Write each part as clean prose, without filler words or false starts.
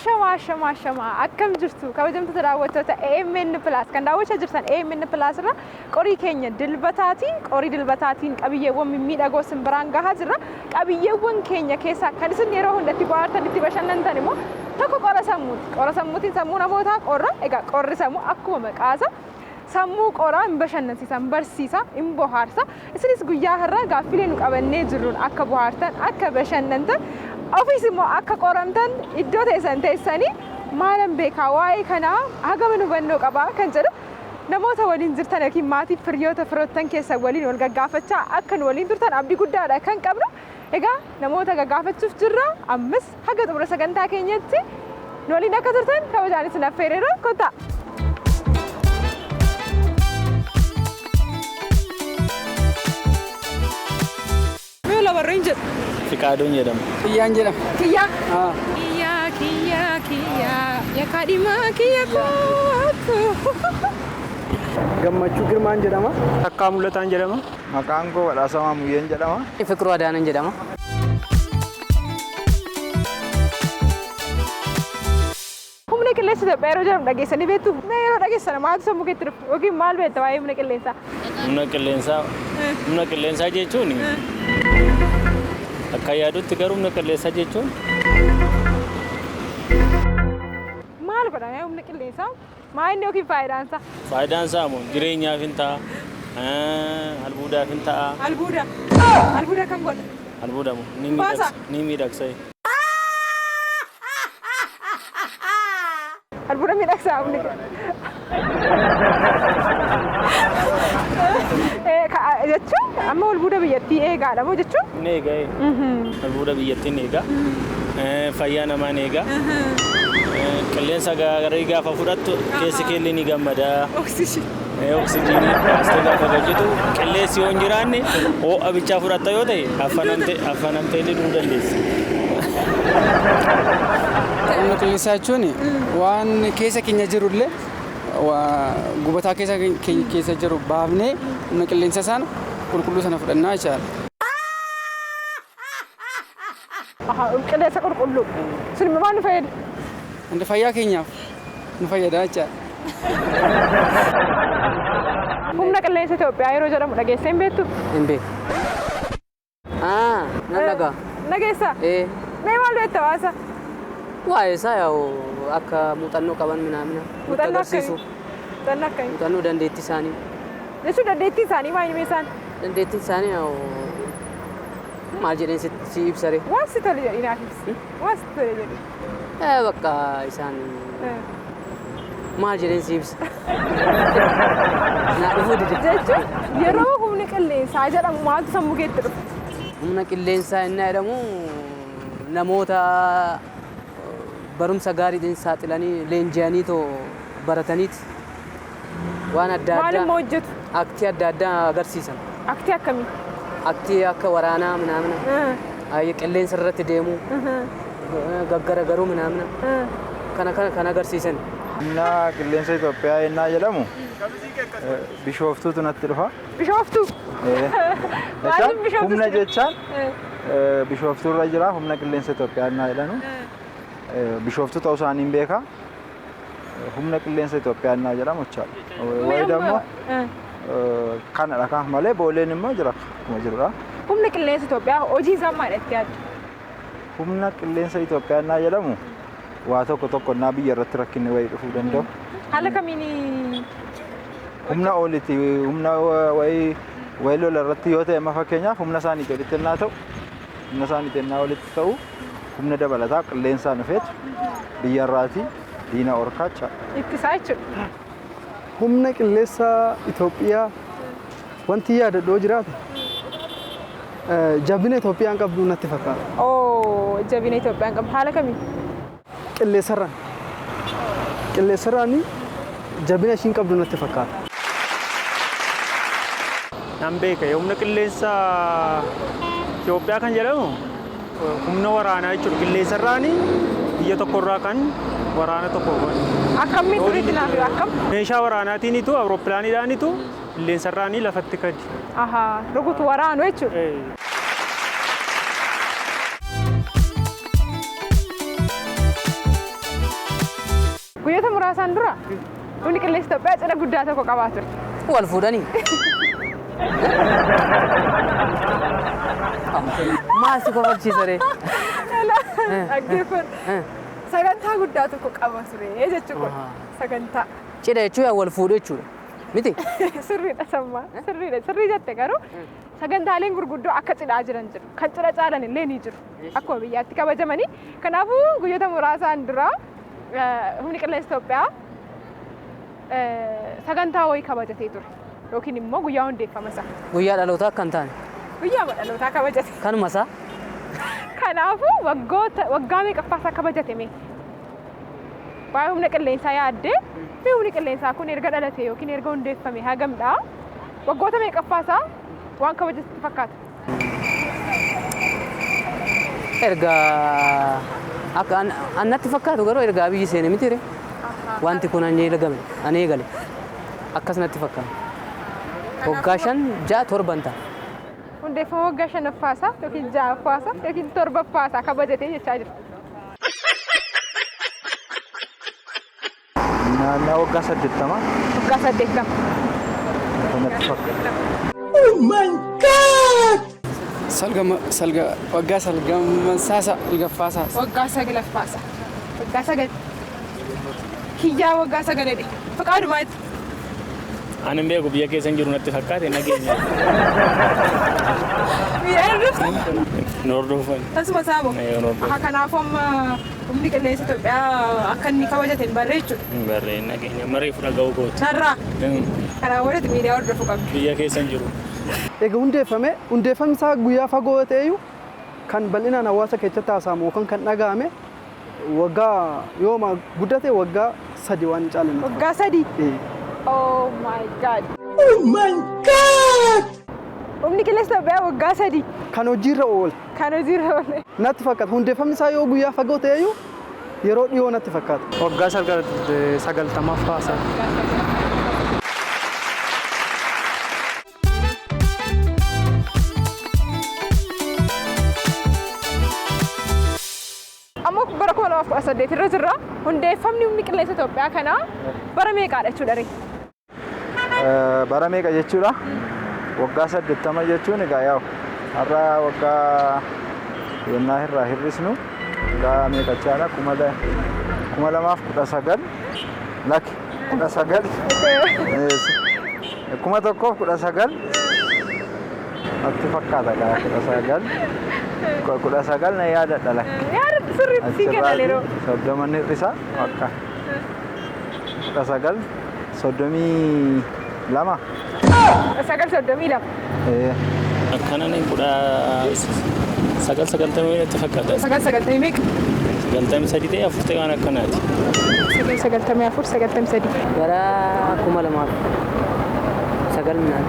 Ashama ashama ashama akkam jirtu kabajamtoota daawwattoota AMN Plus kan daawwachaa jirtan AMN Plus irra qorii keenya dilbataatiin qorii dilbataatiin qabiyyeewwan mimmiidhagoo isin biraan gahaa jirra. Qabiyyeewwan keenya keessaa kan isin yeroo hundatti bohaartan itti bashannantan immoo tokko qora sammuuti. Qora sammuutiin sammuu namootaa qorra. Egaa qorri sammuu akkuma maqaasa sammuu qoraa hin bashannansiisa, hin barsiisa, hin bohaarsa. Isinis guyyaa har'aa gaaffilee nu qabannee jirruun akka bohaartan, akka bashannantan, ofiis immoo akka qoramtan iddoo teessan teessanii maalan beekaa waa'ee kanaa hagama hubannoo qabaa kan jedhu namoota waliin jirtan yookiin maatii firiyoota firoottan keessan waliin wal gaggaafachaa akka nu waliin turtan abdii guddaadha kan qabnu. Egaa namoota gaggaafachuuf jirra ammas haga xumura sagantaa keenyatti nu waliin akka turtan kabajaan isin affeereera kottaa. Mee labarreen jedhu. Fiqaaduun jedhama. Kiyyaan jedhama. Kiyyaa. Kiyyaa kiyyaa kiyyaa yakkaa dhimaa kiyya kootu. Gammachuu Girmaan jedhama. Takkaa Mul'ataan jedhama. Maqaan koo Badhaasamaa Muyyeen jedhama. Fiqiruu Adaanan jedhama. Humna qilleensa Itoophiyaa yeroo jedhamu dhageessanii beektu. Mee yeroo dhageessan maaltu sammuu keetti dhufu yookiin maal beekta waa'ee humna qilleensaa? Humna qilleensaa humna qilleensaa jechuun akka yaadutti garuu humna qilleensaa jechuun Maal godha mee humna qilleensaa? Maa inni yookiin faayidaan isaa? Faayidaan isaa immoo jireenyaaf hin ta'a, albuudaaf hin ta'a. Albuuda. Albuuda kan godha. Albuuda immoo ni Baasa. miidhagsa. Ni miidhagsa. Albuuda miidhagsaa humni jechuun amma albuuda biyyattii eegaadha moo jechuun? Ni eega. Albuuda biyyattii ni eega. Fayyaa namaa ni eega. Qilleensa gaarii gaafa fudhattu keessi keelli ni gammada. Oksijiinii. Oksijiinii baastee gaafa galchitu qilleensi yoo hin jiraanne ho'a bichaa fudhatta yoo ta'e affanamtee illee du'uu dandeessa. Humna qilleensaa jechuun waan keessa keenya jirullee gubataa keessa keenya keessa jiru baafnee humna qilleensa sana qulqulluu sana fudhannaa jechaadha. Qilleensa qulqulluu. Sun immoo maal nu fayyada? Wanta fayyaa keenyaaf nu fayyada jechaadha. Humna qilleensa Itoophiyaa yeroo jedhamu dhageessee hin beektu? Hin beeku. Nan dhagaa. Dhageessaa? Ee. Mee maal beekta waasa? Waa'ee isaa yaa'u akka muuxannoo qaban minaamina. Nutti Muuxannoo agarsiisu. akkamii? Muuxannoo akkamii? Muuxannoo dandeettii isaanii. Jechuun dandeettii isaanii maal himee isaan? Dandeettiin isaanii yaa'u maal jedheen si ibsare. Waan si tole jedhi naaf ibsi. Waan si tole jedhi. Bakka isaan maal jedheen si ibsa. Naa dhufuu dide. Jechuun yeroo humni qilleensaa jedhamu maaltu sammuu keetti dhufa? Humna qilleensaa inni jedhamu namoota barumsa gaariitiin saaxilanii leenji'anii too barataniiti waan adda Maal immoo addaa hojjetu? aktii adda addaa agarsiisan. Aktii akkamii? Aktii akka waraanaa minaamina qilleensa irratti deemuu gaggaragaruu minaamina kana kana kan agarsiisan. Humna qilleensa Itoophiyaa yennaa jedhamu bishooftuutu natti dhufa. Bishooftuu. Jechaan bishooftuu humna si- jechaan bishooftuu irra jira humna qilleensa Itoophiyaa yennaa jedhanu bishooftuu ta'uu isaanii hin beeka. Humna qilleensa Itoophiyaa yennaa jedhamu jechaadha. Wayi dammoo kanadha kan malee booleen immoo jira akkuma jirudha. Humna qilleensa Itoophiyaa hojii isaa maal itti yaaddu? Humna qilleensa Itoophiyaa yennaa jedhamu waa tokko tokko naa biyya irratti rakkinni wayii dhufuu danda'u. Haala kamiin Humna olitti humna wayii wayii lola irratti yoo ta'e amma fakkeenyaaf humna isaaniitii olitti ennaa ta'u humna isaaniitii ennaa olitti ta'u humna dabalataa qilleensaan dhufeetu biyya irraatii diina orkaa jechaadha. ittisaa jechuudha? Humna qilleensa Itoophiyaa wanti yaadadhu yoo jiraate jabina Itoophiyaan qabdu natti fakkaata. Oo jabina Itoophiyaan qabdu haala kamiin? Qilleensarraan. Qilleensarraan jabina ishiin qabdu natti fakkaata. Nan beeka humna qilleensa Itoophiyaa kan jedhamu humna waraanaa jechuudha. Qilleensarraan biyya tokkorraa kan waraana tokko Akkamiin sirriitti naaf himi akkam? meeshaa waraanaatiinitu awurooppilaaniidhaanitu qilleensarraan lafatti kadi. Ahaa rukutu waraanu jechuudha. muraasaan dura humni qilleensa Itoophiyaa cidha guddaa tokko qabaa ture. Wal fuudhanii. Maal si kofalchiisa ree? Dhaggeeffadhu. Sagantaa guddaa tokko qaba ture jechuudha. Sagantaa. Cidha jechuun yaa wal fuudhu jechuudha. Miti? Sirriidha sammaa. Sirriidha. Sirrii jette garuu sagantaaleen gurguddoo akka cidhaa jiran jiru. Kan cidha caalan illee ni jiru. Akkuma biyyaatti kabajamanii. Kanaafuu guyyoota muraasaan dura humni qilleensa Itoophiyaa sagantaa wayii kabajatee ture. Yookiin immoo guyyaa hundeeffama isaa. Guyyaa dhalootaa akka hin taane. Guyyaa dhalootaa kabajate. Kanuma isaa. Kanaafuu waggoota waggaa meeqaffaa isaa kabajate mee? Waa'ee humna qilleensaa yaaddee mee humni qilleensaa kun erga dhalate yookiin erga hundeeffame hagamdha? Waggoota meeqaffaa isaa waan kabajate fakkaata? Erga akka annatti fakkaatu garuu erga Abiyyi seene miti ree. Wanti kun ani eegame ani eegale akkas natti fakkaata. Waggaa 5 6 7 ta'a. Hundeeffama waggaa shanaffaa isaa yookiin ja'affaa isaa yookiin torbaffaa isaa kabajatee jechaa jira. Naannoo waggaa 80. Waggaa 80. Kanatti fakkaata. Salgama salga waggaa salgammasaa salgaffaasaa. Waggaa saglaffaa isaa. Waggaa 9. Kiyyaa waggaa 9 jedhe. Faqaadumaatti. Ani hin beeku, biyya keessa hin jiru natti fakkaate nageenya. Biyya hordofta? Hin hordofan. Tasuma saamo. Hin hordofan. Haa, kanaafuu amma humni qilleensa Itoophiyaa akka inni kabajate hin barree jechuudha. Hin barree nageenya marii fudha ga'uu kooti. Narraa. Kanaaf walitti miidiyaa hordofuu qabdu. Biyya keessa hin jiru. Egaa hundeeffame hundeeffamni isaa guyyaa fagoo ta'eyyuu kan bal'inaan hawaasa keessatti haasa'amu yookaan kan dhaga'ame waggaa yooma guddate waggaa 3 waan hin caalle. Waggaa 3. Eh. Oh my God. Oh my God. Humni qilleensa Itoophiyaa waggaa 3 Kan hojiirra oole kan hojiirra oole. Natti fakkaata. Hundeeffamni isaa yoo guyyaa fagoo ta'eyyuu yeroo dhiyoo natti fakkaata. Waggaa 90ffaa isaa. Amma bara 2018 irra jirra. Hundeeffamni humni qilleensa Itoophiyaa kanaa bara meeqaadha jechuudha ree? Bara meeqa jechuudha? Waggaa 80 jechuun egaa yaa'u har'a waggaa yennaa irraa hir'isnu waggaa meeqachaadha? 2019 lakki 19 1019 natti fakkaata gaa 19 na yaadadha lakki. Yaada sirriitti sii kennan yeroo. 30 hir'isa akka 1932. 932. Akkanan 1990 natti fakkaata. 990 meeqa? 93 ta'e 4 ta'e waan akkanaati. 994 93. Bara 2009 minaan.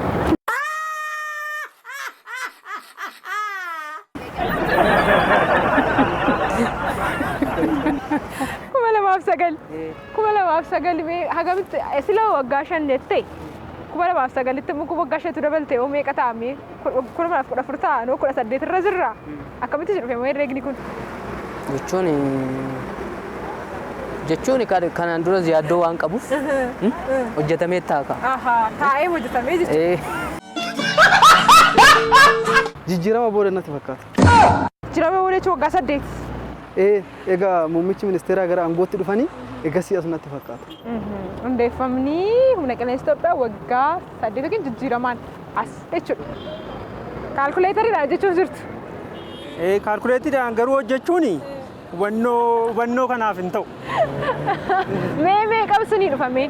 2009. 2009 mee hagamitti sila waggaa 5 jettee 2009tti immoo waggaa 5tu dabalte yoo meeqa ta'a mee? 2014 ta'a noo 18 irra jirra. Akkamitti dhufe moo herreegni kun? Jechuun kanaan dura yaaddoo waan qabuuf hojjetamee taa'a. Ahaa, taa'ee hojjetamee jechuudha. Jijjiirama booda natti fakkaata. Jijjiirama booda jechuun waggaa 8. Egaa muummichi ministeeraa gara aangootti dhufanii egasii as natti fakkaata. Hundeeffamni humna qilleensa Itoophiyaa waggaa 8 yookiin jijjiiramaan as jechuudha. Kaalkuleeteriidhaan hojjechuuf jirtu. Kaalkuleetiidhaan garuu hojjechuun hubannoo kanaaf hin ta'u. Mee meeqa isinii dhufa mee?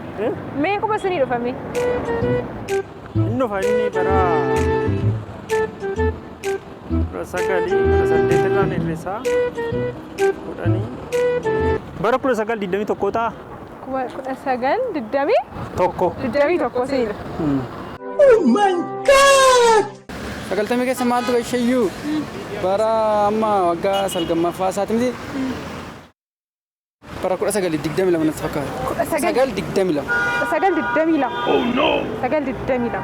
Meequma isinii dhufa mee? Inni dhufa inni bara 1918 irraan hir'isaa 10 bara 1921 ta'a. 1920 Tokko. 21 isinii dhufa. 90 keessa maaltu gashayyuu bara amma waggaa 9ffaa isaati miti bara 1922 natti fakkaata. 19 922. 922. Oh no! 922.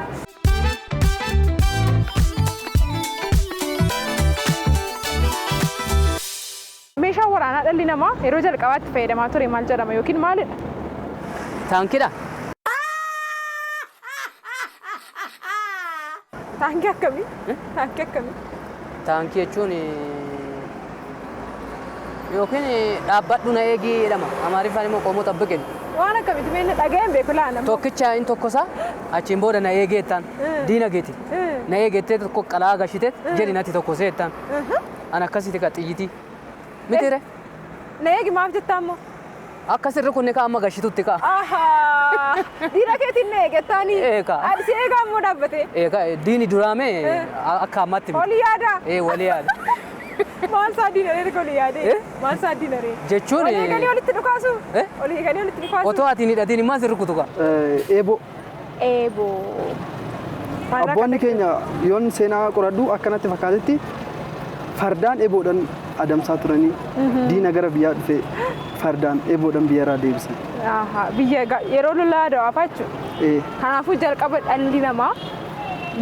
Meeshaan waraanaa dhalli namaa yeroo jalqabaatti fayyadamaa ture maal jedhama yookiin maalidha? Taankidha. Taankii akkamii? Taankii akkamii? Taankii jechuun yookiin dhaabbadhu na eegii jedhama. Amaariffaan immoo qomoo xabbiqe. Waan akkamitti mee dhaga'een beeku laana. Tokkicha inni tokkosaa achiin booda na eegee jettaan diina geeti. Na eegettee tokko qalaa gashite jedhi natti tokkosee jettaan. An akkasitti ka xiyyitii. Mitiire Na eegi maaf jettaa immoo? Akka sirri kun ka amma gashitutti ka. Ahaa! Diina keetiin na eegettaanii? Eega. Ati si eegaa immoo dhaabbatee? Eega diini duraame akka ammaatti miti. Olii yaada? Ee walii yaada. Maal isaa diina ree olii yaade? Eh? Maal isaa diina ree? Jechuun Olii eeganii walitti dhukaasu? Eh? Olii eeganii walitti dhukaasu? Otoo ati hin hidhatiin immoo sirri kutu ka. Eeboo. Eeboo. Maal Abboonni keenya yoon seenaa qoradhu akkanatti fakkaatetti fardaan eeboodhaan adamsaa turanii diina gara biyyaa dhufe fardaan eeboodhaan biyyarraa deebisan. Ahaa, biyya yeroo lolaa dawaa jechuudha. Ee, Kanaafuu jalqaba dhalli namaa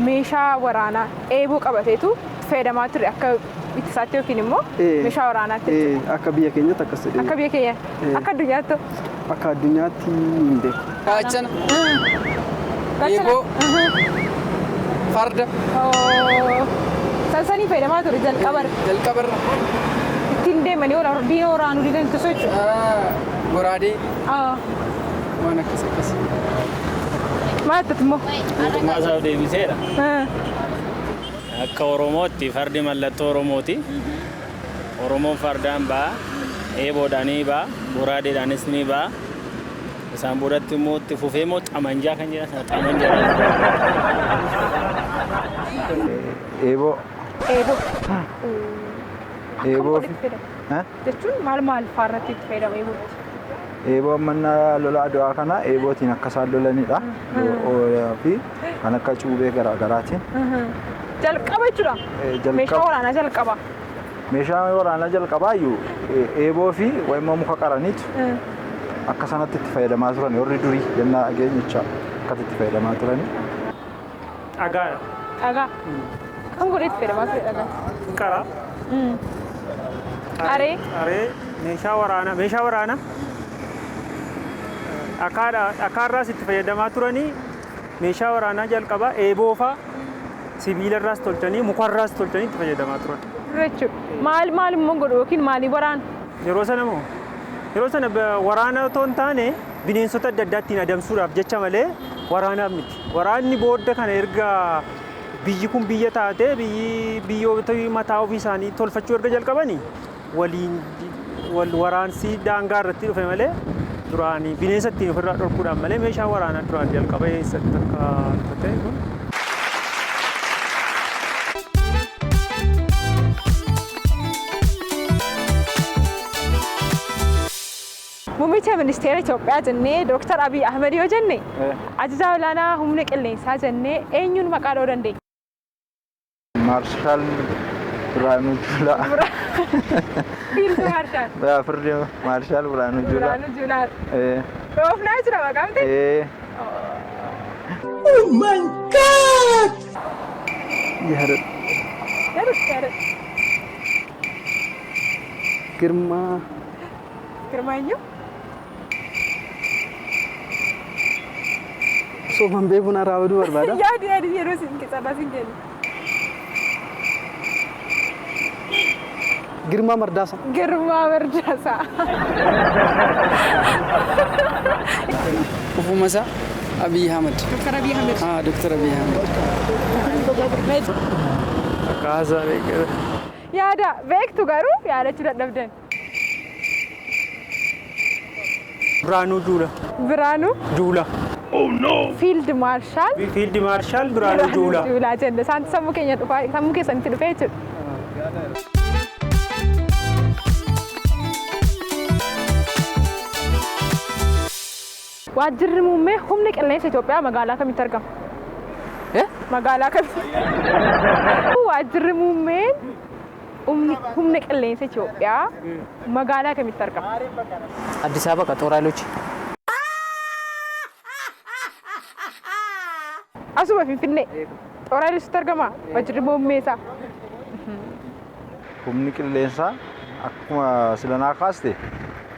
meeshaa waraanaa eeboo qabateetu fayyadamaa ture akka ittisaatti yookiin immoo meeshaa waraanaatti jechuudha. Akka biyya keenyatti akkas jedhee. Akka biyya keenya akka addunyaatti. Akka addunyaatti hin beeku. Gaachana. Eeboo. Farda. Sansanii fayyadamaa ture jalqabarra. Jalqabarra. Ittiin deemanii diina waraanuu diina ittisuu jechuudha. Goraadee. Waan akkas akkasii. Maal jettati immoo? Mootummaa isaaf deebiseera. Akka Oromootti fardi mallattoo Oromooti. Oromoon fardaan ba'a, eeboodhaan ni ba'a, goraadeedhaanis ni ba'a. Isaan boodatti immoo itti fufee immoo xamanjaa kan jedhan sana xamanjaa. Eeboo. Eeboo. Eeboo Akkam fi walitti fayyadama? Jechuun maal maal fa'aa irratti itti fayyadama eebootti? Eeboo ammanna lola Adwaa kana eebootiin akka isaan lolanidha. Fi kan akka cuubee garaa garaatiin. Jalqaba jechuudha. Jalqaba. Meeshaa waraanaa jalqaba. Meeshaa waraanaa jalqabaayyuu eeboo fi wayimmoo muka qaraniitu akka sanatti itti fayyadamaa turan warri durii jennaa dhageenya jecha akkatti itti fayyadamaa turani. Dhagaadha. Dhagaa. Kan godhee itti fayyadamaa ture dhagaa? Qara. Qaree. Qaree meeshaa waraanaa meeshaa waraanaa. Dhakaadha dhakaarraas itti fayyadamaa turanii meeshaa waraanaa jalqabaa eeboo fa'aa sibiilarraas tolchanii mukarraas tolchanii itti fayyadamaa turan. Jechuudha. Maal maal immoo godhu yookiin maalii waraanu? Yeroo sana moo yeroo sana waraana otoo hin taane bineensota adda addaa ittiin adamsuudhaaf jecha malee waraanaaf miti. Waraanni booda kana erga biyyi kun biyya taatee biyyi biyyoota mataa ofii isaanii tolfachuu erga jalqabanii waliin wal waraansi daangaa irratti dhufe malee duraan bineensa ittiin ofirraa dhorkuudhaan malee meeshaa waraanaa duraan jalqaba eessatti akka ta'e kun. Muummicha ministeera Itoophiyaa jennee Dooktar Abiy Ahmed yoo jenne ajajaa olaanaa humna qilleensaa jennee eenyuun maqaa dha'uu dandeenya? Maarshaal Birhaanuu Juulaa. Fiild Maarshaal. Firdi Maarshaal Birhaanuu Juulaa. Birhaanuu Juulaa. Dhoofnaa jira maqaan ta'e? Ee. Yaadadha. Yaadadha yaadadha. Girmaa. Girmaa eenyu? Sooman beekuun irraa baduu barbaada. Yaadi yaadi yeroo siin carraa siin kennu. Girmaa Mardaasaa. Girmaa Mardaasaa. Ufuma isaa Abiy Ahmed. Dooktar Abiy Ahmed. Dooktar Abiy Ahmed. Akkaasaa beekama. Yaada beektu garuu yaadachuu dadhabdan. Birhaanuu Juulaa. Birhaanuu Juulaa. Fiild Maarshaal. Fiild Maarshaal Birhaanuu Juulaa. Juulaa jenne isaan sammuu keenya dhufaa sammuu keessanitti dhufee jechuudha. Waajjirri muummee humna qilleensa Itoophiyaa magaalaa kamitti argama? Magaalaa kamitti? Waajjirri muummeen humna qilleensa Itoophiyaa magaalaa kamitti argama? Addis Ababa ጦር ኃይሎች Asuma Finfinnee. Xoor Haayilositti argama waajjirri muummee isaa. Humni qilleensaa akkuma silanaa kaaste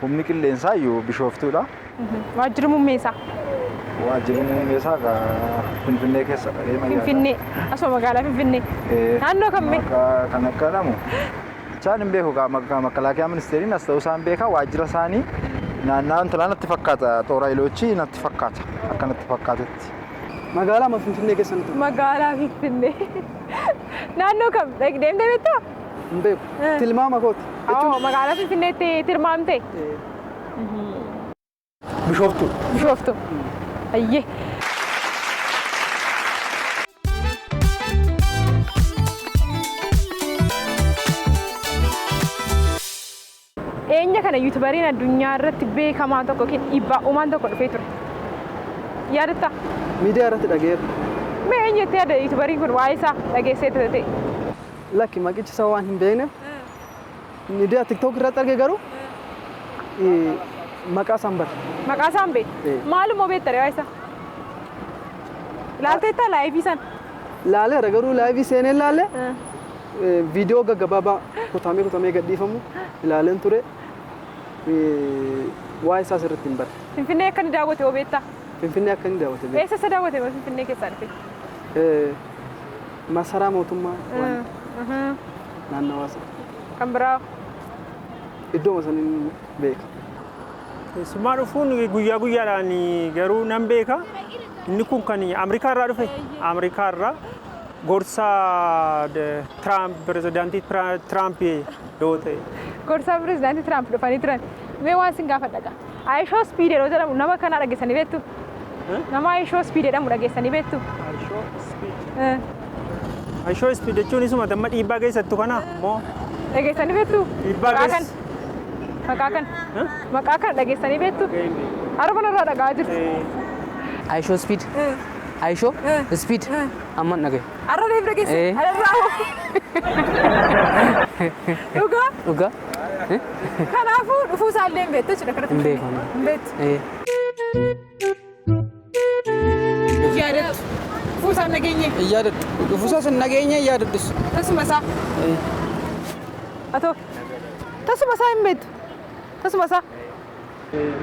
humni qilleensaa iyyuu Bishooftuudha. Waajjirri muummee isaa. Waajjirri muummee isaa Finfinnee keessa dha. Finfinnee. Asuma magaalaa Finfinnee. Naannoo kam mee? Kan akka jedhamu. Isaan hin beeku makalaakiyaa ministeeriin as ta'uu isaan beeka waajjira isaanii naannaa intalaa natti fakkaata toora haayilochii natti fakkaata akka natti fakkaatetti. Magaalaa Finfinnee keessa nuti. Magaalaa Finfinnee. Naannoo kam deemtee beektaa? Hin beeku. Tilmaama kooti. Magaalaa Finfinneetti tilmaamte? Bishooftuu. Bishooftuu. Ayyee. Eenya kana yuutubariin addunyaa irratti beekamaa tokko yookiin dhiibbaa uumaan tokko dhufee ture. Yaadattaa? Miidiyaa irratti dhageera. Mee eenyu itti yaada yuutubariin kun waa'ee isaa dhageessee ta'e? Lakki maqichi isaa waan hin beekneef miidiyaa TikTok irratti arge garuu maqaa isaan bare. Maqaa isaan beektu? Maalummoo beekta waa'ee isaa? Ilaalteettaa laayivii sana? Laaleera garuu laayivii seenee laalee viidiyoo gaggabaabaa kutamee kutamee gadhiifamu ilaaleen ture. Waa'ee isaa sirriitti hin bare. Finfinnee akka inni daawwate hoo beektaa? Finfinnee akka inni daawwate beekta. Eessa isa daawwate moo Finfinnee keessaa dhufe? Masaraa mootummaa naannawaa sana. Kan biraa? Iddooma saniin beeka. Keessummaa dhufuun guyyaa guyyaadhaan garuu nan beeka. Inni kun kan Ameerikaa irraa dhufe. Ameerikaa irraa gorsaa Tiraamp pirezidaantii Tiraamp yoo ta'e. Gorsaa pirezidaantii Tiraamp dhufanii turan. Mee waan sin gaafadha gaa. Ayishoo Spiid yeroo jedhamu nama kanaa dhageessanii beektu? Nama Ayishoo Spiid jedhamu dhageessanii beektu? Ayishoo Spiid. Ayishoo Spiid jechuun isuma damma dhiibbaa keessattu kana moo? Dhageessanii beektu? Dhiibbaa keessa. Maqaa kana. Maqaa kana dhageessanii beektu? Harma irraa dhagaa jirtu. Ayishoo Spiid. Ayishoo Spiid. Amman dhagaye. Har'a reef dhageesse? Har'a. Dhugaa? Dhugaa. Kanaafuu dhufuu isaallee hin beektu jechuudha. Hin beeku. Hin beektu. Yaadadhu. Dhufuu isaan nageenye. Yaadadhu. Dhufuu isaas hin nageenye yaadadhus. Tasuma isaa. Atoo. Tasuma isaa hin beektu. Tasuma isaa.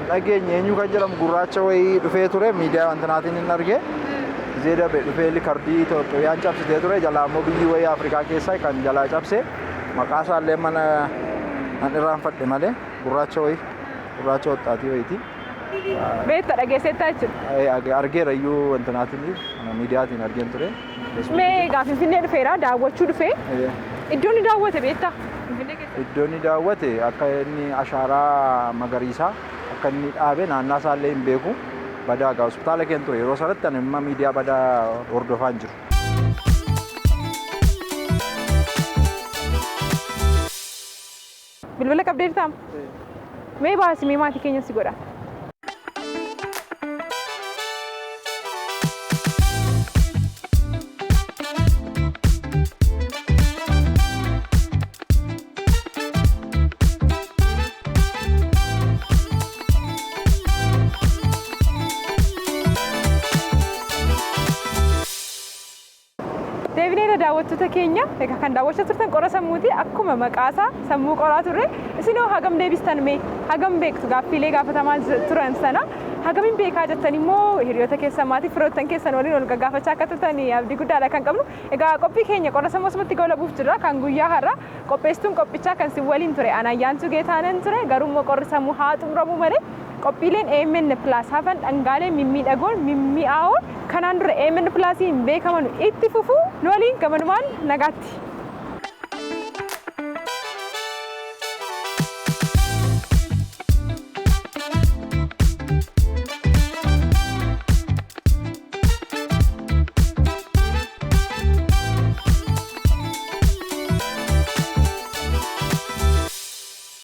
Dhageenye eenyu kan jedhamu gurraacha wayii dhufee ture miidiyaa wantanaatiin hin arge. Zee dabe dhufee likardii Itoophiyaan cabsitee ture jalaa immoo biyyi wayii Afrikaa keessaa kan jalaa cabse maqaa isaallee mana nan irraanfadhe malee gurraacha wayii gurraacha waxxaatii wayiiti. Beekta dhageesseettaa jechuudha. Argeera iyyuu wantanaatiin miidiyaatiin argeen ture. Mee egaa Finfinnee dhufeera daawwachuu dhufee iddoo inni daawwate beektaa? Iddoo inni daawwate akka inni ashaaraa magariisaa akka inni dhaabe naannaa isaallee hin beeku. Badaa egaa hospitaala keenya ture yeroo sanatti ani immoo miidiyaa badaa hordofaa hin jiru. Bilbila qabdee jirtaa? Mee baasi mee maatii keenya si godha. Deebineera daawwattoota keenya egaa kan daawwachaa turtan qora sammuuti akkuma maqaasaa sammuu qoraa turre isinoo hagam deebistan mee hagam beektu gaaffiilee gaafatamaa turan sana hagamiin beekaa jettan immoo hiriyoota keessan maatii firoottan keessan waliin ol gaggaafachaa akka turtan abdii guddaadha kan qabnu egaa qophii keenya qora sammuu asumatti goolabuuf jirra kan guyyaa har'a qopheessituun qophichaa kan si waliin ture Anayyaantuu Geetaanan ture garuu immoo qorri sammuu haa xumuramu malee qophiileen AMN Plus hafan dhangaalee mimmiidhagoon mimmi'aawoon kanaan dura AMN Plusiin beekaman itti fufuu nu waliin gamanumaan nagaatti.